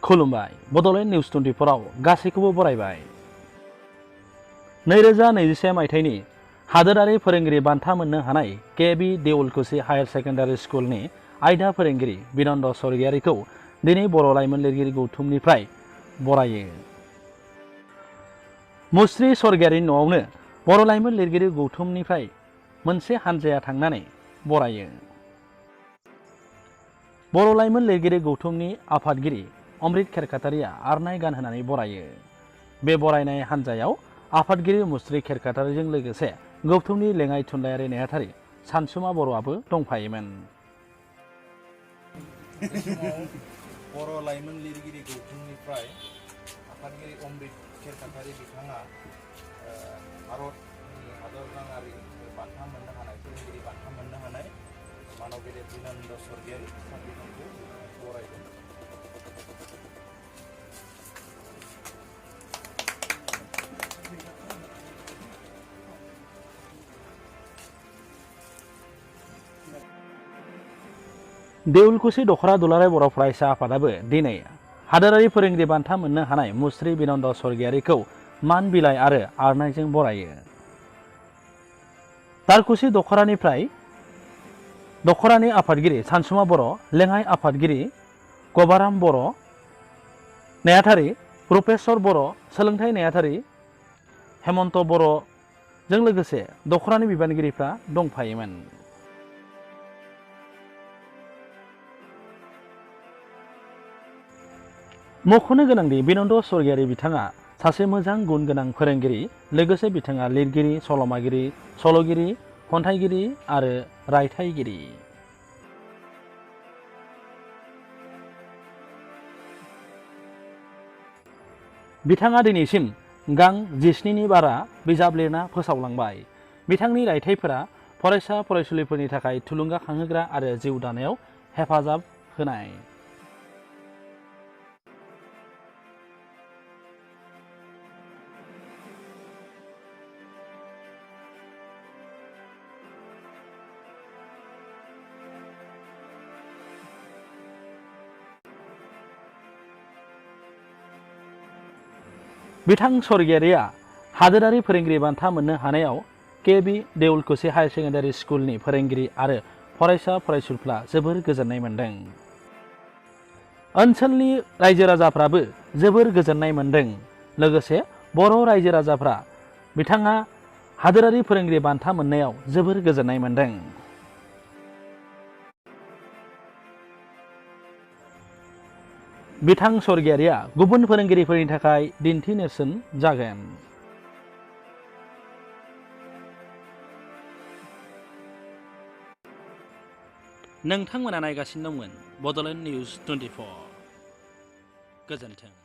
खुलुमबाय बड'लेण्ड निउज 24 आव गासैखौबो बरायबाय। 2021 मायथाइनि हादोरारि फोरोंगिरि बान्था मोननो हानाय के.बि. देउलकुसि हायार सेकेन्डारि स्कुलनि आयदा फोरोंगिरि बिनन्द स्वर्गियारिखौ दिनै बर' लाइमोन लिरगिरि गौथुमनिफ्राय बरायो। मुस्रि स्वर्गियारिनि न'आवनो बर' लाइमोन लिरगिरि गौथुमनिफ्राय मोनसे हानजाया थांनानै बरायो। बर' लाइमोन लिरगिरि गौथुमनि आफादगिरि अमृत खेरखातारिया आर'नाइ गानहोनानै बरायो। बे बरायनाय हानजायाव आफादगिरि मुस्रि खेरखातारिजों लोगोसे गौथुमनि लेङाइ थुनलाइयारि नेहाथारि सानसुमा बर'आबो दंफायोमोन। बर' लाइमोन लिरगिरि गौथुमनिफ्राय आफादगिरि अमृत खेरखातारि बिथाङा भारतनि हादरनाङारि बान्था मोननो हानाय फोरोंगिरि बान्था मोननो हानाय मानगेदेर बिनन्द स्वर्गियारि बिथांखौ बरायदों। देउलकुसि दखरा दुलाराय बर' फरायसा आफादाबो दिनै हादोरारि फोरोंगिरि बान्था मोननो हानाय मुस्रि बिनन्द स्वर्गियारिखौ मान बिलाइ आरो आर'नाइजों बरायो। दारकुसि दखरानिफ्राय दखरानि आफादगिरि सानसुमा बर', लेङाइ आफादगिरि गबाराम बर', नेहाथारि रुपेश्वर बर', सोलोंथाइ नेहाथारि हेमन्त बर'जों लोगोसे दखरानि बिबानगिरिफ्रा दंफायोमोन। मख'नो गोनांदि बिनन्द स्वर्गियारि बिथाङा सासे मोजां गुन गोनां फोरोंगिरि, लोगोसे बिथाङा लिरगिरि, सल'मागिरि, सल'गिरि, खन्थाइगिरि आरो रायथाइगिरि। बिथाङा दिनैसिम गां 17नि बारा बिजाब लिरना फोसावलांबाय। बिथांनि रायथाइफोरा फरायसा फरायसुलिफोरनि थाखाय थुलुंगाखांहोग्रा आरो जिउ दानायाव हेफाजाब होनाय। बिथां स्वर्गियारिया हादोरारि फोरोंगिरि बान्था मोननो हानायाव के.बि. देउलकुसि हायार सेकेन्डारि स्कुलनि फोरोंगिरि आरो फरायसा फरायसुलिफ्रा जोबोर गोजोननाय मोन्दों। ओनसोलनि रायजो राजाफ्राबो जोबोर गोजोननाय मोन्दों। लोगोसे बर' रायजो राजाफ्रा बिथाङा हादोरारि फोरोंगिरि बान्था मोननायाव जोबोर गोजोननाय मोन्दों। बिथां स्वर्गियारिया गुबुन फोरोंगिरिफोरनि थाखाय दिन्थि नेरसोन जागोन। नोंथांमोना नायगासिनो दंमोन बड'लेण्ड निउज 24। गोजोन्थों।